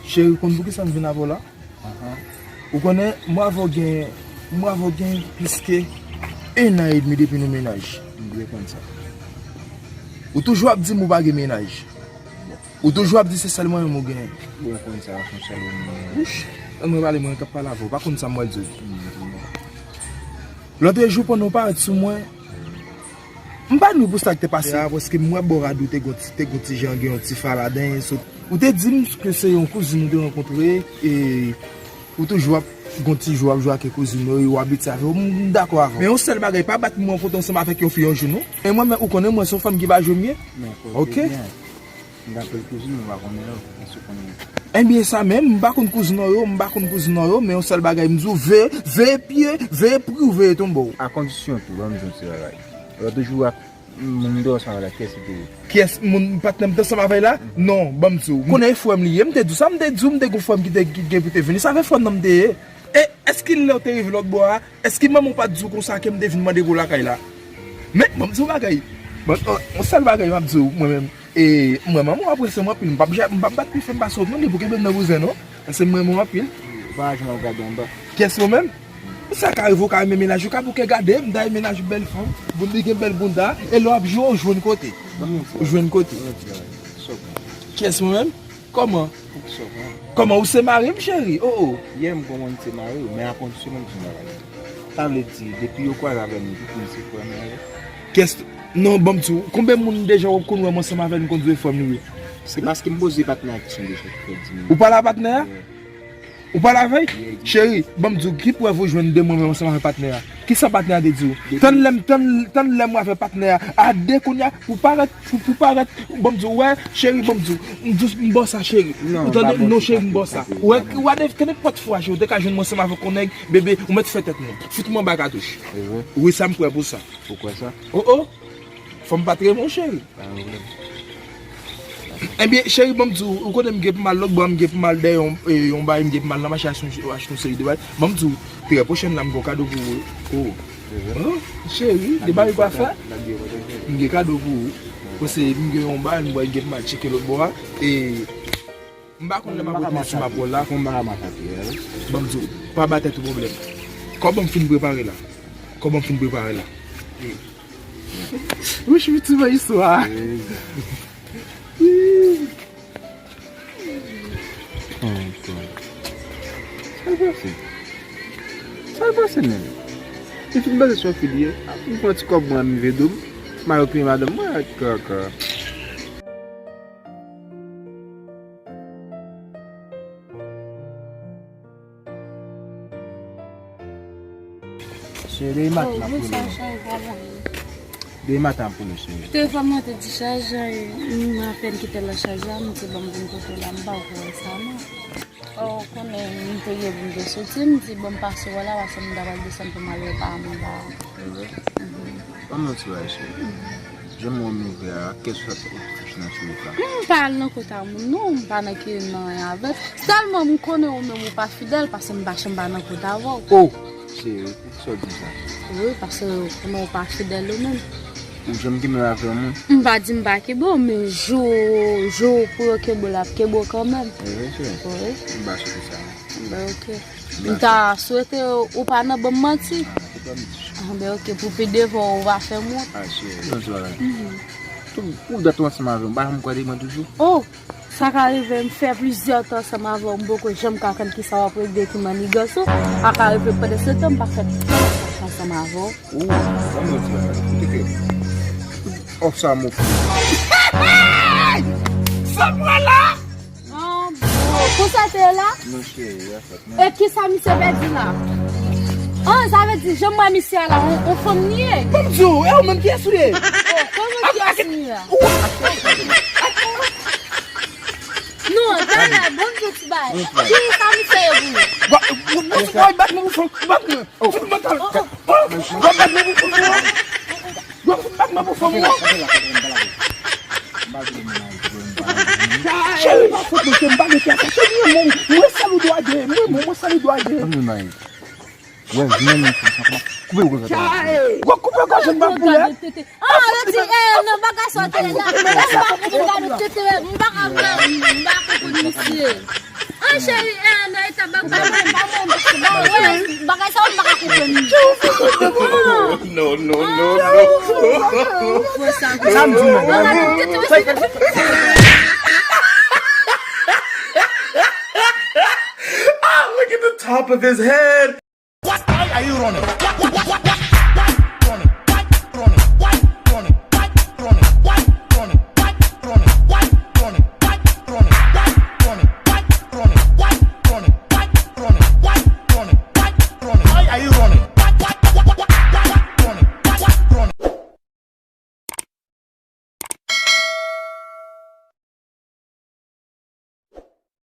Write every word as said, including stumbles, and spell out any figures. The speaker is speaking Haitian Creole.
Cheri, ou konn poukisa m vin avè w la? Ou konnen, mwen avè w gen, mwen avè w gen plis ke en an edmi depi nou mennaj. M dwe konn sa. Ou toujou ap di m ou pa gen mennaj. Ou toujou ap di se sèl mwen menm ou genyen. Bon, ou konn sa, se yon sèl ou menm. Wouch, ann mwen pale, mwen k ap pale avè w, ou pa konn sa m pral di w. Lòt jou, pandan w parèt sou mwen, m pa nou pou sa k te pase a, paske m wè bò rad ou te gon ti, te gon ti jan gen yon ti faladen, sot. Ou te di m ke se yon kouzin ou te rankontre, e ou toujou ap gon ti jou ap jwe ak kouzin ou, e ou abitye avè yo, m dakò avè w. Men yon sèl bagay, pa bat mwen kote ansanm avèk yon fi yon jou, non. E mwen menm, ou konnen mwen se yon fanm ki pa jwe m byen. Ok. M t apèl kouzin, mwen pa konnen yo. Èske w konnen yo? Ebyen, sa menm, m pa konn kouzin an yo, m pa konn kouzin an yo, men yon sèl bagay, m di w, veye, veye pye, veye pri w, veye tonbe w. A kondisyon tou, ban m di w yon ti bagay. Lòt jou a, moun m te ansanm avè l la, kiyès li te ye? Kiyès moun patnè m te ansanm avè l la? Non, ban m di w. M konnen e frè m li ye, m te di w sa, m te di w, m te gon frè m ki te, ki gen pou te vini, sa fè frè m nan m te ye. E èske lè w te rive lòt bò a, èske manman w pa t di w konsa ke m te vin mande pou w lakay la? Men, ban m di w bagay. Ban, yon, yon sèl bagay m ap di w, mwen menm. E, m renmen w, w apresye m anpil. M p ap ja-, m p ap bat pye fè m pase w, non, li pou kenbe m nan bouzen, non. Paske m renmen w anpil. Ou pa janm ap gade anba. Kiyès mwen menm? Sa ka rive w ka renmen mennaj ou, ka bouke gade, m ta renmen mennaj ou bèl fanm, bon, li gen bèl bounda, e lè w ap jwe, w jwenn kote. Ou jwenn kote. Kiyès mwen menm? Kòman? Kòman? Ou se mari m, cheri? Oh, oh. Yè m konn se mari w, men a kondisyon m di w bagay. Sa vle di, depi yo kwaze avè m, tout moun se frè m yo ye. Kiyès, non, ban m di w, konbyen moun deja w ap konn wè m ansanm avè l, m konn di w e frè m li ye? Se paske m poze patnè a kesyon deja, frè di m. Ou pale a patnè a? Ou pale avè l? Cheri, ban m di w, ki prèv ou jwenn de mwen menm ansanm avè patnè a? Kisa patnè a te di w? Tann lè m, tann, tann lè m avè patnè a, a de kounye a, pou parèt, pou, pou parèt, ban m di w, wè, cheri, ban m di w, m di w, m ba w sa, cheri. Ou tande? Non, cheri, m ba w sa. Ou wè, ou wè, nenpòt fwa, cheri, ou te ka jwenn mwen ansanm avèk yon nèg, bebe, ou mèt fè tèt nou. Fout mwen anba katouch. Wi, sa m prè pou sa. Ou kwè sa? Oh, oh. Fanm pa t renmen w, cheri. Pa gen pwoblèm. Ebyen, cheri, ban m di w, ou konnen m gen pou m al lòt bò, m gen pou m al dèyè yon, e, yon bagay, m gen pou m al nan mache achte yon, achte yon seri de bagay. Ban m di w, trè pwochèn la, m gen yon kado pou ou. Oh. Oh, cheri, de bagay pa fè. M gen kado pou ou. Paske m gen yon bagay, m gen pou m al tcheke lòt bò a. E, m pa konn lè m ap retounen sou m ap wè w la. Ban m di w, pa ba tèt ou pwoblèm. Kòman m fin prepare la? Kòman m fin prepare la? Wouch, piti mwen istwa. Sa l pase? Sa l pase, menm? Li fin pase sou fi li ye. Ap pran ti kòb mwen, m vide m. M al okipe madanm mwen ak kaka. Se demen maten m ap rele nou. Demen maten m ap rele nou, cheri. Telefòn mwen te dichaje, m apèn kite l nan chaj la, m di bon, m vin kote w la, m pa wè sa non. Ou konnen m te gen pou m te soti, m di bon, m pase wè la, paske m ta pral desann pou m al wè paran mwen ba. Ban m yon ti bagay, cheri. Jan m wè w ouvè a, kiyès ou sot ap kouche nan ti wout la? M pa al nan kòt a moun, non, m pa nan ki nan anyen avè l. Sèlman, m konnen ou menm ou pa fidèl, paske m pa janm pa nan kòt avè w. Oh! Cheri, poukisa w di m sa? Wi, paske ou konnen ou pa fidèl ou menm. Ou janm kenbe avè yon moun? M pa di m pa kenbe w, men jou, jou pou yo kenbe w, l ap kenbe w kanmenm. Wi, cheri. Wi. M pa swete sa, non. Ben, ok. M ta swete ou pa nan ban m manti. Ah, ben, ok, pou pi devan, ou pa fè m wont. Ah, cheri, yon ti bagay. Tou, pou dat ou ansanm avè m, ou pa janm kwè de mwen toujou? Oh, sa ka rive, m fè plizyè tan ansanm avè w, m poko janm ka konn kisa w ap regle ki mannigans ou. Sa ka rive pandan se tan, m pa fè plis ansanm avè w. Oh, ban m yon ti bagay. Koute ke. Òf sa mou. Sa mou la! Ah, bon. Konsa te ye la? Non, cheri, afèt, non. E kisa misye pèdi la? Ah, sa vle di, jan m wè misye a la, on, on fanm li ye? Ban m di w, e ou menm kiyès ou ye? Oh, kòman kiyès m ye a? Non, talè, ban m di w ti bagay. Kisa misye ye pou ou? Wa, wa, wa, wa, bat mwen pou fon, bat mwen. Fout mwen talè. Wa, bat mwen pou fon. Yo fout bat mwen pou fanm nan. Cheri, pa fout mwen, cheri, m pa gen kè sa. Cheri, mwen, mwen sèl ou dwe gen. Mwen, mwen, mwen sèl ou dwe gen. Wè, vin nan sa, sa, koupe w konsa. Wè, koupe w konsa, m pa pou lè. Ah, yo di, eh, non, bagay sa, tete, m pa konprann gade tete, m pa ka, m pa konprann misye. Cheri, eh, Anita, ba, ba, ba, ba, ba, ba, ba, bagay sa, m pa ka konprann. No, no, no, no. Sa m di w, man. Ah, look at the top of his head. What? Why are you running? What, what, what, what, what?